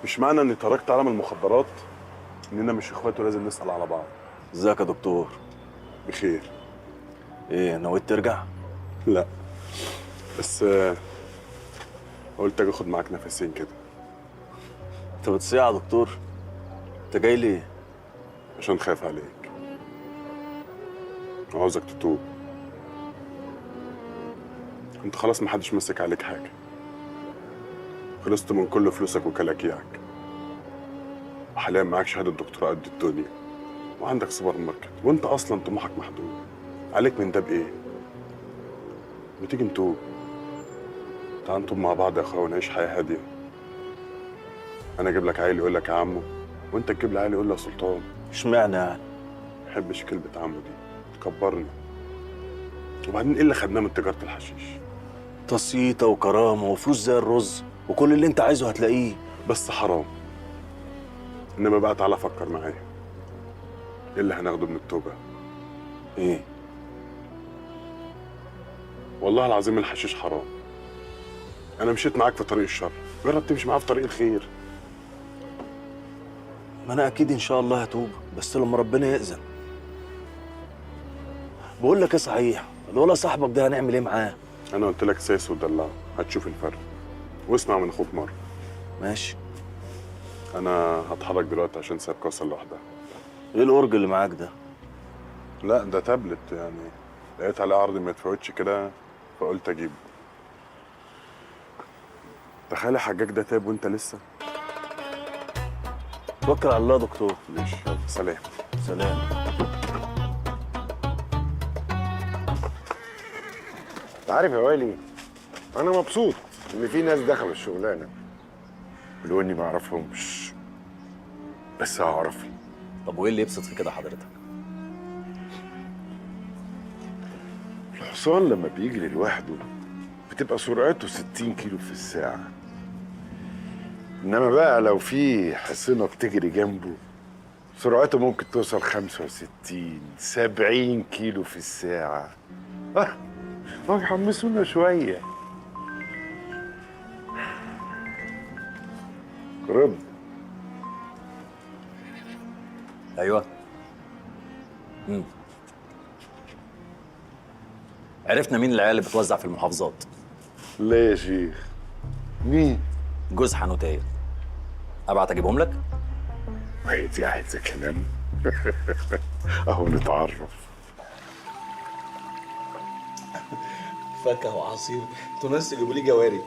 مش معنى اني تركت عالم المخدرات اننا مش اخوات ولازم نسال على بعض. ازيك يا دكتور؟ بخير. ايه نويت ترجع؟ لا بس قلت اجي اخد معاك نفسين كده. انت بتصيع يا دكتور؟ انت جاي ليه؟ عشان خايف عليك، عاوزك تتوب. انت خلاص محدش ماسك عليك حاجة، خلصت من كل فلوسك وكلاكيعك، وحاليا معاك شهادة دكتوراه قد الدنيا، وعندك سوبر ماركت، وانت اصلا طموحك محدود. عليك من ده بايه؟ ما تيجي نتوب. تعال نتوب مع بعض يا اخويا ونعيش حياة هادية. انا اجيب لك عيل يقول لك يا عمو، وانت تجيب لي عيل يقول لي يا سلطان. اشمعنى يعني؟ ما بحبش كلمة عمو دي، تكبرني. وبعدين ايه اللي خدناه من تجارة الحشيش؟ تسيطه وكرامة وفلوس زي الرز، وكل اللي انت عايزه هتلاقيه. بس حرام. انما بقى تعالى فكر معايا، ايه اللي هناخده من التوبة؟ ايه؟ والله العظيم الحشيش حرام. انا مشيت معاك في طريق الشر، جرب تمشي معايا في طريق الخير. ما انا اكيد ان شاء الله هتوب، بس لما ربنا يأذن. بقول لك ايه صحيح، الولا صاحبك ده هنعمل ايه معاه؟ انا قلت لك سايس ودلعه، هتشوف الفرق. واسمع من اخوك مرة. ماشي. انا هتحرك دلوقتي عشان سايب كوثر لوحدها. ايه الأورج اللي معاك ده؟ لا ده تابلت، يعني لقيت عليه عرض ما يتفوتش كده فقلت اجيبه. تخيل يا حجاج ده تاب وانت لسه. توكل على الله يا دكتور. ماشي، يلا سلام. سلام. انت عارف يا والي، انا مبسوط ان في ناس دخلوا الشغلانة ولو اني ما اعرفهمش، بس هعرفهم. طب وايه اللي يبسط في كده حضرتك؟ الحصان لما بيجري لوحده بتبقى سرعته 60 كيلو في الساعة، انما بقى لو في حصينة بتجري جنبه سرعته ممكن توصل 65 70 كيلو في الساعة. ما يحمسونا شوية. رد. ايوه. عرفنا مين العيال اللي بتوزع في المحافظات. ليه يا شيخ؟ مين؟ جوز حنوتيه. ابعت اجيبهم لك؟ وهي دي عايزه كلام؟ اهو نتعرف. فاكهة وعصير، انتوا ناس تجيبوا لي جواري.